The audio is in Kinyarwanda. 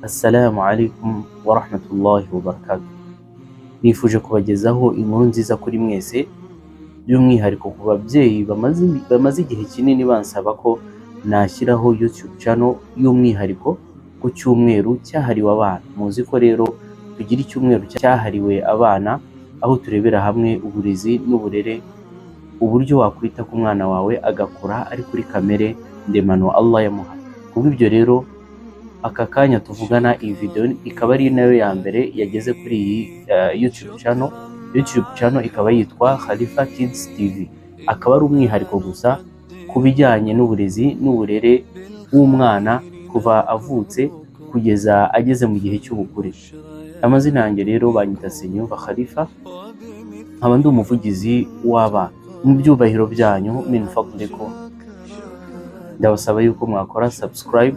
Assalamu alaikum wa rahmatullahi wa barakatuh. Nifuje kubagezaho inkuru nziza kuri mwese, by'umwihariko ku babyeyi bamaze igihe kinini bansaba ko nashyiraho YouTube channel y'umwihariko ku cyumweru cyahariwe abana. Muzi ko rero tugira icyumweru cyahariwe abana, aho turebera hamwe uburezi n'uburere, uburyo wakwita ku mwana wawe agakura ari kuri kamere ndemano Allah yamuha. Kubw'ibyo rero, aka kanya tuvugana, iyi video ikaba ari nayo ya mbere yageze kuri iyi YouTube channel. YouTube channel ikaba yitwa Khalifa Kids TV, akaba ari umwihariko gusa ku bijyanye n'uburezi n'uburere bw'umwana kuva avutse kugeza ageze mu gihe cy'ubukure. Amazina yanjye rero banyita Senyumva Khalifa, nkaba ndi umuvugizi w'abana. Mu byubahiro byanyu, min fadlikum, ndabasaba yuko mwakora subscribe.